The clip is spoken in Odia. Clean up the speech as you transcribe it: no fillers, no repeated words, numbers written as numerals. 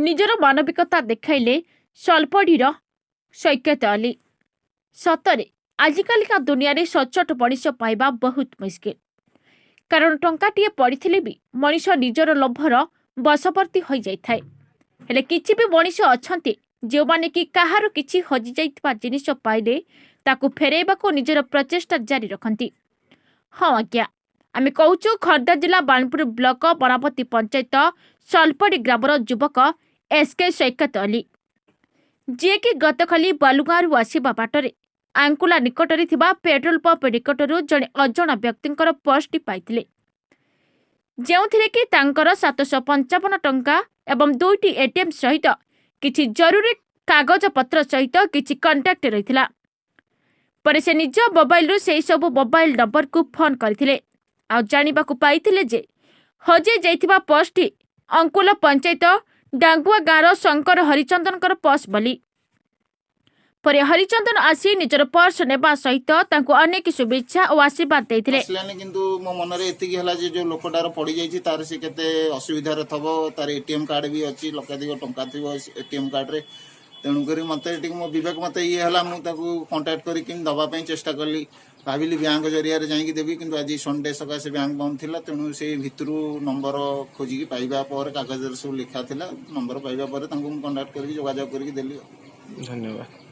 ନିଜର ମାନବିକତା ଦେଖାଇଲେ ସଲପଡ଼ିର ସୈକତ ଅଲି। ସତରେ ଆଜିକାଲିକା ଦୁନିଆରେ ସଚ୍ଚୋଟ ମଣିଷ ପାଇବା ବହୁତ ମୁସ୍କିଲ, କାରଣ ଟଙ୍କାଟିଏ ପଡ଼ିଥିଲେ ବି ମଣିଷ ନିଜର ଲୋଭର ବଶବର୍ତ୍ତୀ ହୋଇଯାଇଥାଏ। ହେଲେ କିଛି ବି ମଣିଷ ଅଛନ୍ତି, ଯେଉଁମାନେ କି କାହାର କିଛି ହଜିଯାଇଥିବା ଜିନିଷ ପାଇଲେ ତାକୁ ଫେରାଇବାକୁ ନିଜର ପ୍ରଚେଷ୍ଟା ଜାରି ରଖନ୍ତି। ହଁ ଆଜ୍ଞା, ଆମେ କହୁଛୁ ଖୋର୍ଦ୍ଧା ଜିଲ୍ଲା ବାଣପୁର ବ୍ଲକ ବନାପତି ପଞ୍ଚାୟତ ସଲପଡ଼ି ଗ୍ରାମର ଯୁବକ ଏସ୍ କେ ସୈକତ ଅଲି, ଯିଏକି ଗତକାଲି ବାଲୁଗାଁରୁ ଆସିବା ବାଟରେ ଆଙ୍କୁଲା ନିକଟରେ ଥିବା ପେଟ୍ରୋଲ ପମ୍ପ ନିକଟରୁ ଜଣେ ଅଜଣା ବ୍ୟକ୍ତିଙ୍କର ପର୍ସଟି ପାଇଥିଲେ, ଯେଉଁଥିରେ କି ତାଙ୍କର 755 ଟଙ୍କା ଏବଂ ଦୁଇଟି ଏଟିଏମ୍ ସହିତ କିଛି ଜରୁରୀ କାଗଜପତ୍ର ସହିତ କିଛି କଣ୍ଟାକ୍ଟ ରହିଥିଲା। ପରେ ସେ ନିଜ ମୋବାଇଲରୁ ସେହି ସବୁ ମୋବାଇଲ ନମ୍ବରକୁ ଫୋନ୍ କରିଥିଲେ ଆଉ ଜାଣିବାକୁ ପାଇଥିଲେ ଯେ ହଜି ଯାଇଥିବା ପର୍ସଟି ଅଙ୍କୁଲ ପଞ୍ଚାୟତ ଡାଙ୍ଗୁଆ ଗାଁର ଶଙ୍କର ହରିଚନ୍ଦନଙ୍କର ପର୍ସ ବୋଲି। ପରେ ହରିଚନ୍ଦନ ଆସି ନିଜର ପର୍ସ ନେବା ସହିତ ତାଙ୍କୁ ଅନେକ ଶୁଭେଚ୍ଛା ଓ ଆଶୀର୍ବାଦ ଦେଇଥିଲେ। ଆସିଲାନି, କିନ୍ତୁ ମୋ ମନରେ ଏତିକି ହେଲା ଯେ ଯୋଉ ଲୋକଟାର ପଡିଯାଇଛି, ତାର ସେ କେତେ ଅସୁବିଧାରେ ଥବ। ତାର ଏଟିଏମ୍ କାର୍ଡ ବି ଅଛି, ଲକ୍ଷାଧିକ ଟଙ୍କା ଥିବ ଏଟିଏମ୍ କାର୍ଡରେ। ତେଣୁକରି ମତେ ଟିକେ ମୋ ବିବେକ ମତେ ଇଏ ହେଲା, ମୁଁ ତାକୁ କଣ୍ଟାକ୍ଟ କରିକି ଦବା ପାଇଁ ଚେଷ୍ଟା କଲି। ଭାବିଲି ବ୍ୟାଙ୍କ ଜରିଆରେ ଯାଇକି ଦେବି, କିନ୍ତୁ ଆଜି ସଣ୍ଡେ ସକାଶେ ବ୍ୟାଙ୍କ ବନ୍ଦ ଥିଲା। ତେଣୁ ସେଇ ଭିତରୁ ନମ୍ବର ଖୋଜିକି ପାଇବା ପରେ, କାଗଜରେ ସବୁ ଲେଖା ଥିଲା, ନମ୍ବର ପାଇବା ପରେ ତାଙ୍କୁ ମୁଁ କଣ୍ଟାକ୍ଟ କରିକି ଯୋଗାଯୋଗ କରିକି ଦେଲି ଆଉ। ଧନ୍ୟବାଦ।